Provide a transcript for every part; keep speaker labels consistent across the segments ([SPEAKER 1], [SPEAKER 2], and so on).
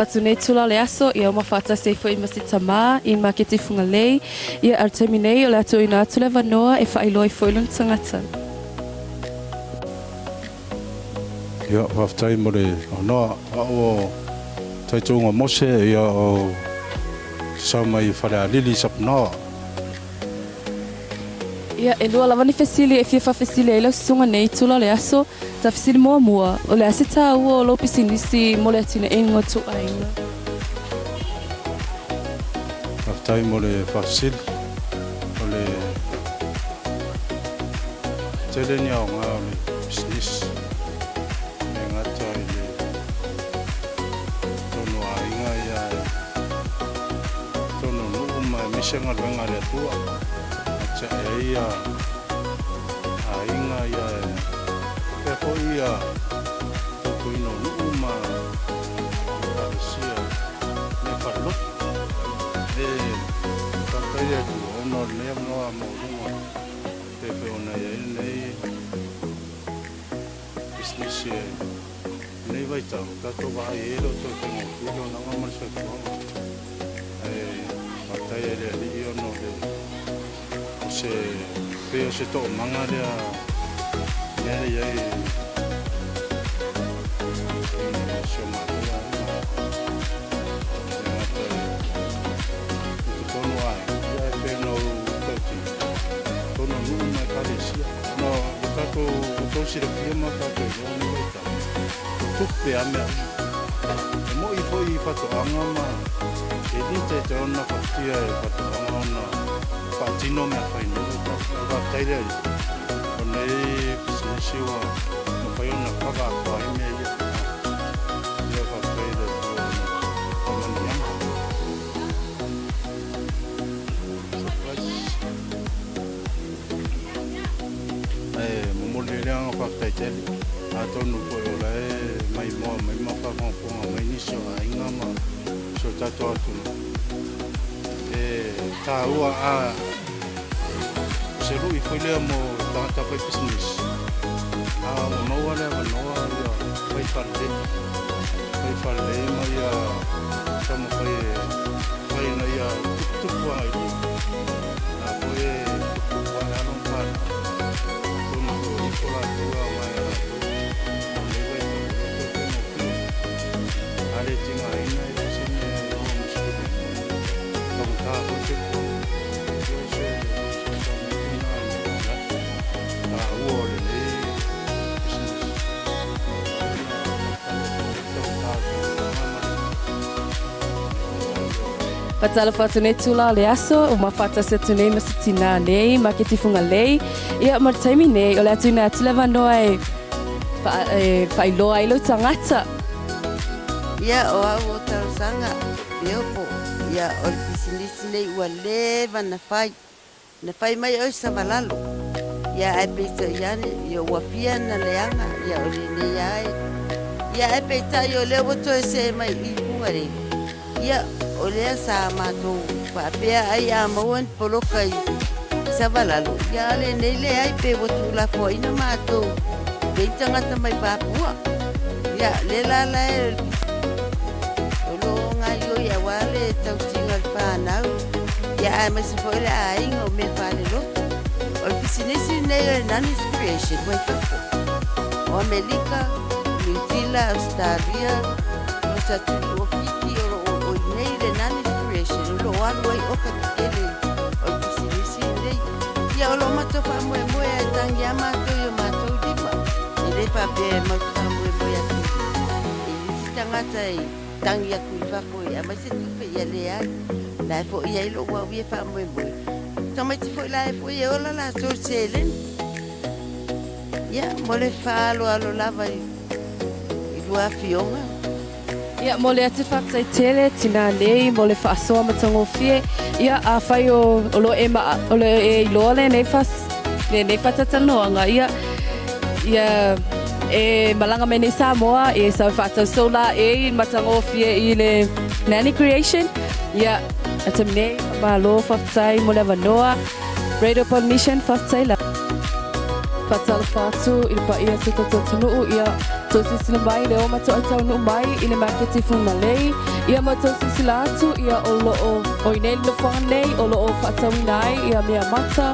[SPEAKER 1] Atu nei tula o le aso, ia uma faatasi ai foi ma si tamā i le maketi Fugalei. Ia, a o le taimi nei, o le a tuuina atu le avanoa e faailoa ai foi lona tagata.
[SPEAKER 2] Ia, faafetai mo le avanoa. O au o Taituuga Mose, ia, o sau mai Falealili i Sapunaoa.
[SPEAKER 1] Ia, e lua lava ni fesili e fia faafesili ai lau susuga nei tula o le aso. Ta fesili muamua, o le a se taua o lou pisinisi mo le atinaeina o tou aiga?
[SPEAKER 2] Faafetai mo le faafesili. O le tele ni aoga o le pisinisi, e le gata i le totonu o aiga ia e totonu o nuu ma aemaise galuega a le Atua. E tiae ai ia aiga ia e faapea foi ia tautuaina o nuu ma ekalesia me falelotu. E faafetai le Atua ona o lenei avanoa maualuga pei foi ona i ai lenei pisinisi i lenei vaitau, tatou vaai ai e le o toe faigofie le onaga ma le soifuaga. Ae faafetai ai i le Alii ona o le o se pei o se toomaga lea mea lea i ai i si o matou aiga. E le gata i totonu o aiga, ia ae pei ona ou tautino, totonu o nuu ma ekalesia. Ona ua tatou ua tou silafia ma tatou iloa lenei vaitau, o tupe a mea uma. E moi foi i faatoaga ma e le taitai ona fatia e faatoaga ona faatino mea fai nei vaitau. Ae faafetai le Alii, o nei pisinisi ua mafai ona cover atoa ai mea ia. Ia faafetai i le Atua ona faamanuiaga. Surprise. E momoli ai le agaga faafetai tele, atonu foi o la e maimoa mai ma faafogafoga mai nisi o aiga ma si o tatou atunuu. E taua a o se lui foi lea mo tagata fai pisinisi, a ua maua le avanoa ia fai faalelei, fai faalelei ma ia taumafai e fai ina ia tuputupu agai i luma. Na foi e tuputupu ae alo ma fanau, atonu foi o ifo latou e aoga ia latou o lenei vaitau, e le o toe faigofie. A le tigaina e leai se mea e maua ma se filemu, e taugata foi le soifuaga. Ia o se fesoasoani atu lena i le taua o lenei pisinisi. Mafai ona talitali atu ai le taugata o le soifuaga ma le vaitau lea.
[SPEAKER 1] Faatalofa atu nei tula o le aso, ua faatasi atu nei ma si tinā nei, Maketi Fugalei. Ia, ma le taimi nei, o le a tuuina atu le avanoa e, e faailoa ai lou tagata.
[SPEAKER 3] Ia, o au o talosaga, Piopo, ia, o le pisinisi nei ua leva na fai. Na fai mai oe Savalalo, ia ae peitai ane, ia ua fia na leaga, ia o lenei a e. Ia ae peitai o lea ua toe see mai i Fugalei, ia o lea sa matou faapea ai a maua ni poloka i Savalalo, ia a lenei leai pe ua tuulafoaina matou pei ni tagata mai Papua. Ia lea la la e o lo o gaioi aua le tautiga o le fanau. Ia aemaise foi le aiga o mea faalelotu. O le pisinisi lenei o le Nani's Creation ua i fafo. O Amelika, Niu Sila, Ausetalia, ma se atunuu o Fiti o lo o oi nei le Nani's Creation o lo o alu ai oka tetele o le pisinisi lenei. Ia o lo o matou faamoemoe a e tagi a matou i o matou lima. E le faapea e matou faamoemoe atu i nisi tagata e Tagi atu i fafo e aumai se tupe, ia leai. La e foi ai lou au ia faamoemoe. Tamaiti foi la e foi e ola latou i seleni. Ia, mo le faaaloalo lava i lua afioga.
[SPEAKER 1] Ia, momoli atu le faafetai tele, tinā nei, mo le faasoa matagofie. Ia, afai o, o lo e ma, o lo e iloa lenei fas, lenei faatatalanoaga, ia, ia e malaga mai nei Samoa, e sau e faatau solar e i matagofie i le Nanny Creation. Ia, a taimi nei, faamalo, faafetai mo le avanoa. Radio Polynesian, faafetai lava. Faatalofa atu i le paia o si o tatou atunuu, ia tou silasila mai i le oma toai taunuu mai i le maketi Fugalei. Ia ma tou silasila atu, ia o lo o o i nei le nofoaga nei o lo o faatauina ai ia mea mata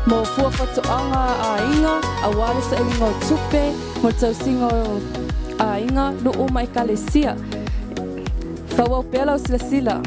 [SPEAKER 1] mo fua faatoaga a aiga aua le sailiga o tupe mo le tausiga o aiga, nuu ma ekalesia. Faaauau pea lau silasila.